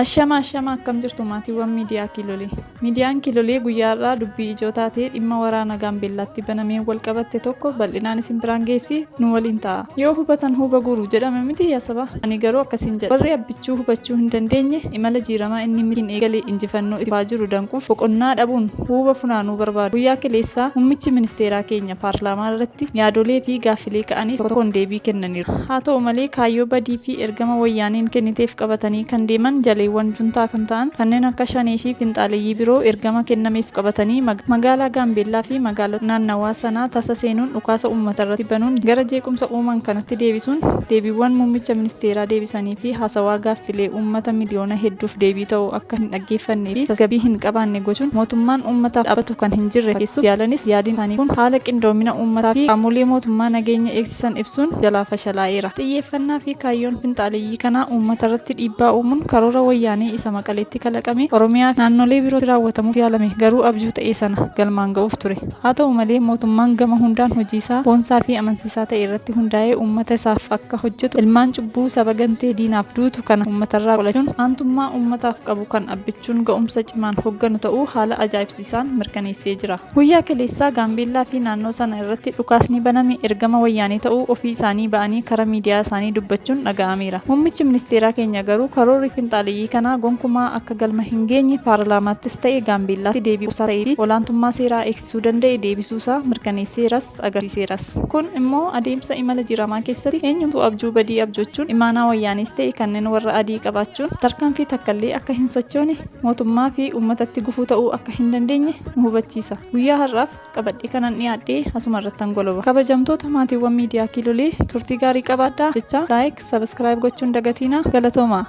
Ashama ashama, akkam jirtu maatiiwwan miidiyaa Kiilolee? Miidiyaan Kiilolee guyyaa har'aa dubbii ijoo taatee dhimma waraana Gaambeellaatti banameen wal qabatte tokko bal'inaan isin biraan geessi, nu waliin ta'a. Yoo hubatan huuba guuru jedhame miti yaa saba? Ani garuu akkasiin jedha. Warri Abbichuu hubachuu hin dandeenye imala jiiramaa inni milkiin eegale injifannoo itti fufaa jiru danquuf boqonnaa dhabuun huuba funaanuu barbaadu. Guyyaa keleessaa Mummichi Ministeeraa keenya paarlaamaa irratti yaadolee fi gaaffilee ka'aniif tokko tokkoon deebii kennaniiru. Haa ta'u malee kaayyoo badii fi ergama Wayyaaneen kenniteef qabatanii kan deeman jaleewwan juntaa kan ta'an kanneen akka Shanee fi finxaaleyyii biroo ergama kennameef qabatanii magaalaa Gaambeellaa fi magaalota naannawaa sanaa tasa seenuun dhukaasa uummatarratti banuun gara jeequmsa uuman kanatti deebisuun deebiiwwan muummicha ministeeraa deebisanii fi haasawaa gaaffilee uummata miliyoona hedduuf deebii ta'u akka hin dhaggeeffannee fi tasgabbii hin qabaanne gochuun mootummaan uummataaf dhaabatu kan hin jirre fakkeessuuf yaalanis, yaaliin isaanii kun haala qindoomina uummataa fi qaamolee mootummaa nageenya eegsisan ibsuun jalaa fashalaa'eera. Xiyyeeffannaa fi kaayyoon finxaaleyyii kanaa uummatarratti dhiibbaa uumuun karoora Wayyaanee isa Maqaleetti kalaqamee Oromiyaa fi naannolee birootti raawwatamuuf yaalame garuu abjuu ta'e sana galmaan ga'uuf ture. Haa ta'u malee mootummaan gama hundaan hojiisaa boonsaa fi amansiisaa ta'e irratti hundaa'ee uummata isaaf akka hojjetu ilmaan cubbuu saba gantee diinaaf duutu kana uummatarraa qolachuun aantummaa uummataaf qabu kan Abbichuun ga'umsa cimaan hogganu ta'uu haala ajaa'ibsiisaan mirkaneessee jira. Guyyaa kaleessaa Gaambeellaa fi naannoo sana irratti dhukaasni baname ergama Wayyaanee ta'uu ofii isaanii ba'anii kara miidiyaa isaanii dubbachuun dhaga'ameera. Muummichi ministeeraa keenya garuu karoorri finxaaleyyii kanaa gonkumaa akka galma hin geenye paarlaamaattis ta'e Gaambeellaatti deebii quubsaa ta'ee fi olaantummaa seeraa eegsisuu danda'e deebisuusaa mirkaneesseeras, agarsiiseeras. Kun immoo adeemsa imala jiramaa keessatti eenyumtuu abjuu badii abjoochuun imaanaa Wayyaanees ta'e kanneen warra adii qabaachuun tarkaanfii takkallee akka hin sochoone, mootummaa fi uummatatti gufuu ta'uu akka hin dandeenye nu hubachiisa. Guyyaa har'aaf qabadhee kanan dhiyaadhe asuma irrattan goloba. Kabajamtoota maatiiwwan miidiyaa Kiilolee, turtii gaarii qabaadhaa jechaa, like, subscribe gochuun dagatiinaa. Galatoomaa!